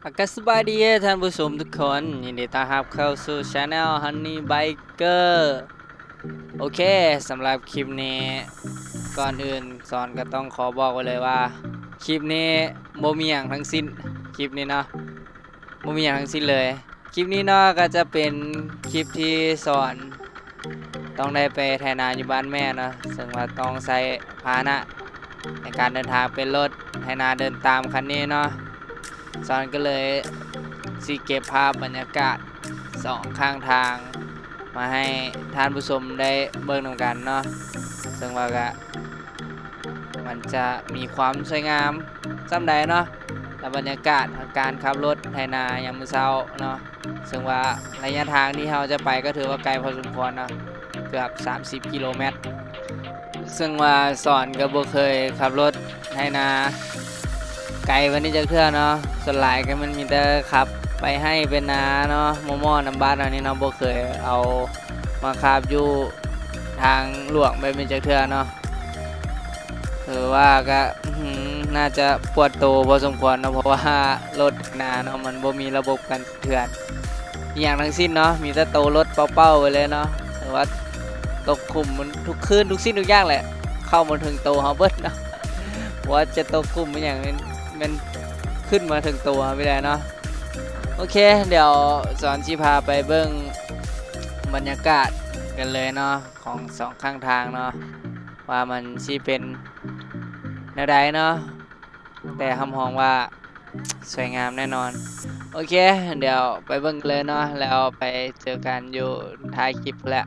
ອາກາສະບາຍດີທ່ານຜູ້ຊົມທຸກຄົນ, ຍິນດີຕ້ອນຮັບເຂົ້າສູ່ Channel Honey Biker. ໂອເຄ, ສຳລັບຄລິບນີ້ ກ່ອນອື່ນສອນກໍຕ້ອງຂໍບອກໄວ້ເລີຍວ່າ ຄລິບນີ້ບໍ່ມີຫຍັງທັງສິ້ນ, ຄລິບນີ້ເນາະ ບໍ່ມີຫຍັງທັງສິ້ນເລີຍ. ຄລິບນີ້ເນາະ ກໍຈະເປັນຄລິບທີ່ສອນຕ້ອງໄດ້ໄປໄຖນາຢູ່ບ້ານແມ່ເນາະ, ເຊິ່ງວ່າຕ້ອງໃຊ້ພາຫະນະໃນການເດີນທາງເປັນລົດໄຖນາເດີນຕາມຄັນນີ້ເນາະ. ສອນກໍເລີຍຊິເກັບພາບບັນຍາກາດສອງຂ້າງທາງມາໃຫ້ທ່ານຜູ້ຊົມໄດ້ເບິ່ງນຳກັນເນາະ, ເຊິ່ງວ່າກະ ມັນຈະມີຄວາມສວຍງາມສ່ຳໃດເນາະ ແລະ ບັນຍາກາດຂອງການຂັບລົດໄຖນາຍາມມື້ເຊົ້າເນາະ, ເຊິ່ງວ່າໄລຍະທາງທີ່ເຮົາຈະໄປກໍຖືວ່າໄກພໍສົມຄວນເນາະ, ເກືອບສາມສິບກິໂລແມັດ. ເຊິ່ງວ່າສອນກໍບໍ່ເຄີຍຂັບລົດໄຖນາໄກປານນີ້ຈັກເທື່ອເນາະ, ສ່ວນຫຼາຍກໍມັນມີແຕ່ຂັບໄປໄຮ່ໄປນາເນາະ, ໝໍ້ໆນຳບ້ານເຮົານີ້ເນາະ, ບໍ່ເຄີຍເອົາມາຂັບຢູ່ທາງຫຼວງແບບນີ້ຈັກເທື່ອເນາະ. ຖືວ່າກະ ອືມ ໜ້າຈະປວດໂຕພໍສົມຄວນເນາະ, ເພາະວ່າລົດນາເນາະ ມັນບໍ່ມີລະບົບການເຕືອນອີ່ຫຍັງທັງສິ້ນເນາະ, ມີແຕ່ໂຕລົດເປົ່າໆໄປເລີຍເນາະ. ຖືວ່າຕົກຂຸມມັນທຸກຄືນ ທຸກສິ່ງທຸກຢ່າງແຫຼະ ເຂົ້າມາເຖິງໂຕເຮົາເບິດເນາະ, ບໍ່ວ່າຈະຕົກຂຸມອີ່ຫຍັງ ແມ່ນ ແມ່ນຂຶ້ນມາເຖິງໂຕເຮົາໄປແລ້ວເນາະ. ໂອເຄ, ດຽວສອນຊິພາໄປເບິ່ງບັນຍາກາດກັນເລີຍເນາະ ຂອງສອງຂ້າງທາງເນາະ ວ່າມັນຊິເປັນແນວໃດເນາະ, ແຕ່ຮັບຮອງວ່າສວຍງາມແນ່ນອນ. ໂອເຄ, ດຽວໄປເບິ່ງກັນເລີຍເນາະ, ແລ້ວໄປເຈີກັນຢູ່ທ້າຍຄລິບພຸ້ນແຫຼະ.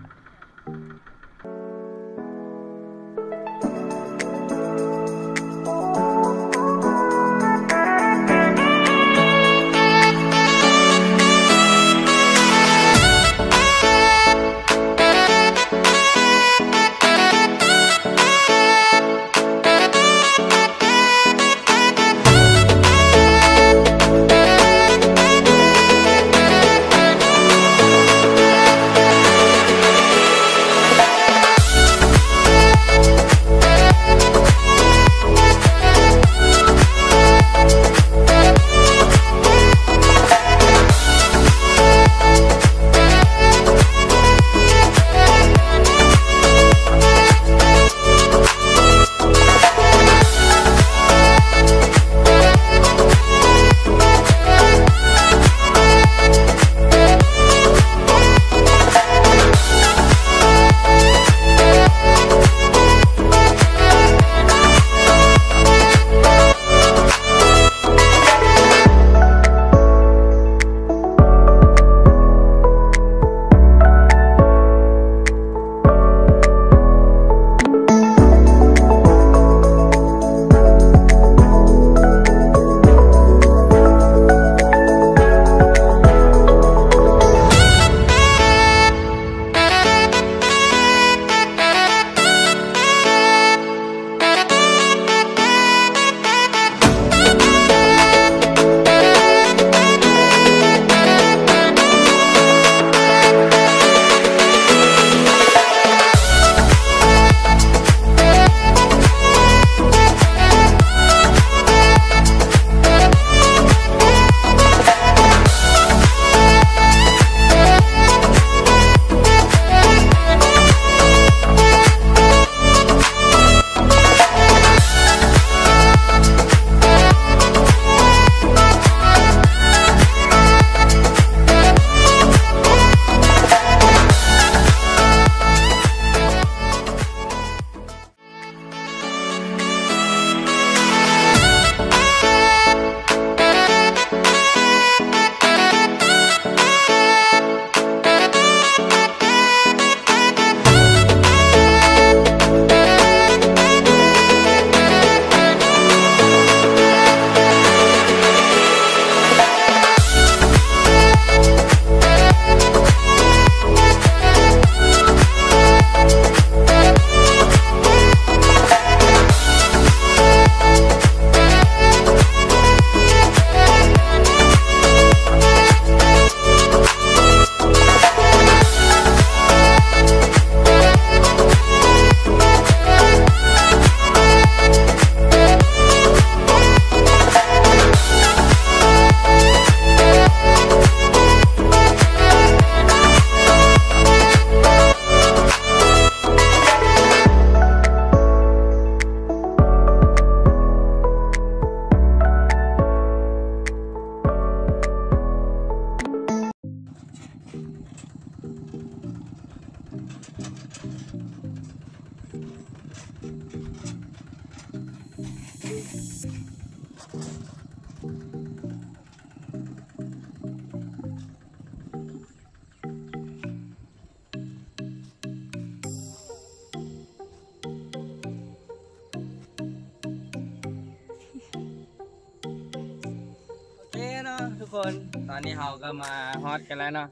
ທຸກຄົນ ຕອນນີ້ເຮົາກໍມາຮອດກັນແລ້ວເນາະ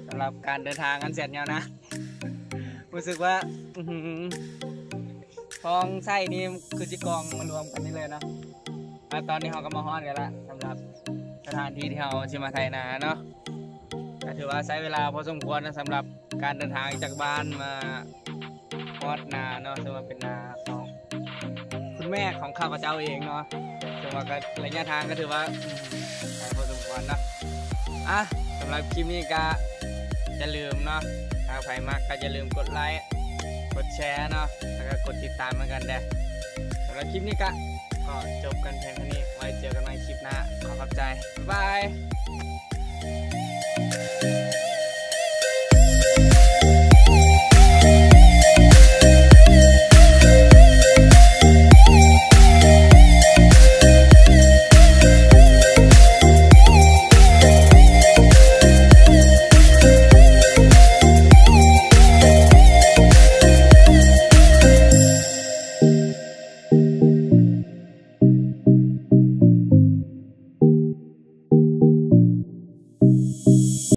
ສຳລັບການເດີນທາງອັນແສນຍາວນານ ຮູ້ສຶກວ່າ ອືຫື ຂອງໃຊ້ນີ້ຄືຊິກອງມາລວມກັນນີ້ເລີຍເນາະ. ອາ ຕອນນີ້ເຮົາກໍມາຮອດກັນລະ ສຳລັບສະຖານທີ່ທີ່ເຮົາຊິມາໄຖນາເນາະ ກໍຖືວ່າໃຊ້ເວລາພໍສົມຄວນນະ ສຳລັບການເດີນທາງຈາກບ້ານມາຮອດນາເນາະ ເຊິ່ງວ່າເປັນນາຂອງຄຸນແມ່ຂອງຂ້າພະເຈົ້າເອງເນາະ ເຊິ່ງວ່າກໍໄລຍະທາງກໍຖືວ່າ ອືມ ໄກພໍສົມຄວນເນາະ. ອາ ສຳລັບຄລິບນີ້ກໍຢ່າລືມເນາະ ຖ້າໃຜມັກກໍຢ່າລືມກົດໄລ ກົດແຊເນາະ ແລ້ວກໍກົດຕິດຕາມໃຫ້ກັນແດ່. ສຳລັບຄລິບນີ້ກໍຂໍຈົບກັນພຽງເທົ່ານີ້ ໄວ້ເຈີກັນໃໝ່ຄລິບໜ້າ ຂໍຂອບໃຈ ບາຍບາຍ.